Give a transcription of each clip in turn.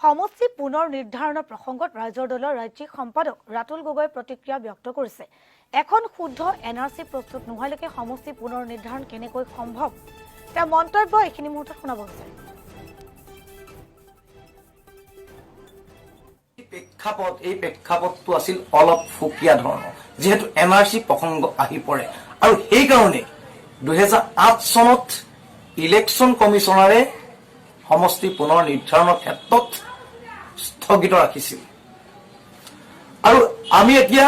সমষ্টি পুনৰ নিৰ্ধাৰণৰ প্ৰসংগত ৰাইজৰ দলৰ ৰাজ্যিক সম্পাদক ৰাতুল গগৈয়ে প্ৰতিক্ৰিয়া ব্যক্ত কৰিছে। এখন শুদ্ধ এনআৰচি প্ৰস্তুত নোহোৱালৈকে সমষ্টি পুনৰ নিৰ্ধাৰণ কেনেকৈ সম্ভৱ, তেওঁৰ মন্তব্য এইখিনি মুহূৰ্তত শুনাব বিচাৰে। এই প্ৰেক্ষাপটটো আছিল অলপ সুকীয়া ধৰণৰ, যিহেতু এনআৰচি প্ৰসংগ আহি পৰে আৰু সেইকাৰণে 2008 চনত ইলেকশ্যন কমিশ্যনাৰে সমষ্টি পুনৰ নিৰ্ধাৰণৰ ক্ষেত্ৰত স্থগিত ৰাখিছিল। আৰু আমি এতিয়া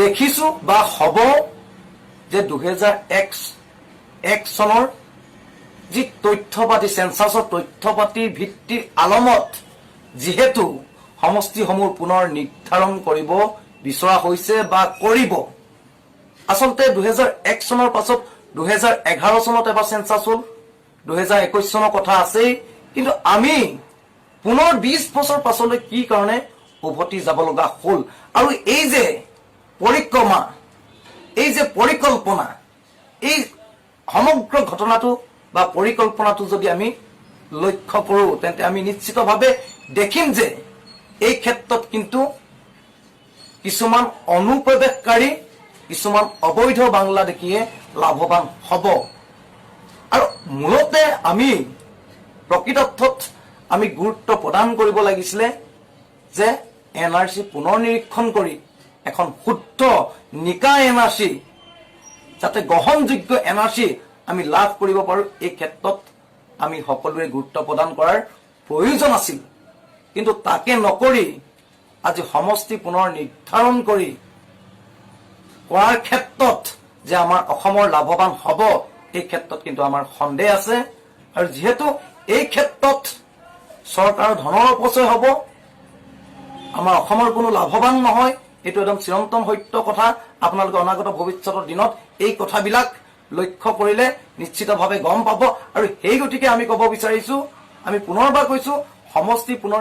দেখিছো বা হ'ব যে 2001 চনৰ যি তথ্যপাতি, চেঞ্চাছৰ তথ্যপাতিৰ ভিত্তিৰ আলমত যিহেতু সমষ্টিসমূহ পুনৰ নিৰ্ধাৰণ কৰিব বিচৰা হৈছে বা কৰিব। আচলতে 2001 চনৰ পাছত 2011 চনত এবাৰ চেঞ্চাছ হ'ল, 2021 চনৰ কথা আছেই। কিন্তু আমি পুনৰ 20 বছৰ পাছলৈ কি কাৰণে উভতি যাব লগা হ'ল? আৰু এই যে পৰিক্ৰমা, এই যে পৰিকল্পনা, এই সমগ্ৰ ঘটনাটো বা পৰিকল্পনাটো যদি আমি লক্ষ্য কৰোঁ, তেন্তে আমি নিশ্চিতভাৱে দেখিম যে এই ক্ষেত্ৰত কিন্তু কিছুমান অনুপ্ৰৱেশকাৰী, কিছুমান অবৈধ বাংলাদেশীয়ে লাভৱান হ'ব। আৰু মূলতে আমি প্ৰকৃতাৰ্থত আমি গুৰুত্ব প্ৰদান কৰিব লাগিছিলে যে এনআৰচি পুনৰ নিৰীক্ষণ কৰি এখন শুদ্ধ নিকা এনআৰচি, যাতে গ্ৰহণযোগ্য এনআৰচি আমি লাভ কৰিব পাৰোঁ, এই ক্ষেত্ৰত আমি সকলোৱে গুৰুত্ব প্ৰদান কৰাৰ প্ৰয়োজন আছিল। কিন্তু তাকে নকৰি আজি সমষ্টি পুনৰ নিৰ্ধাৰণ কৰাৰ ক্ষেত্ৰত যে আমাৰ অসমৰ লাভৱান হ'ব, এই ক্ষেত্ৰত কিন্তু আমাৰ সন্দেহ আছে। আৰু যিহেতু এই ক্ষেত্ৰত চৰকাৰৰ ধনৰ অপচয় হ'ব, আমাৰ অসমৰ কোনো লাভৱান নহয়, এইটো একদম চিৰন্তন সত্য কথা। আপোনালোকে অনাগত ভৱিষ্যতৰ দিনত এই কথাবিলাক লক্ষ্য কৰিলে নিশ্চিতভাৱে গম পাব। আৰু সেই গতিকে আমি ক'ব বিচাৰিছো, আমি পুনৰবাৰ কৈছো, সমষ্টি পুনৰ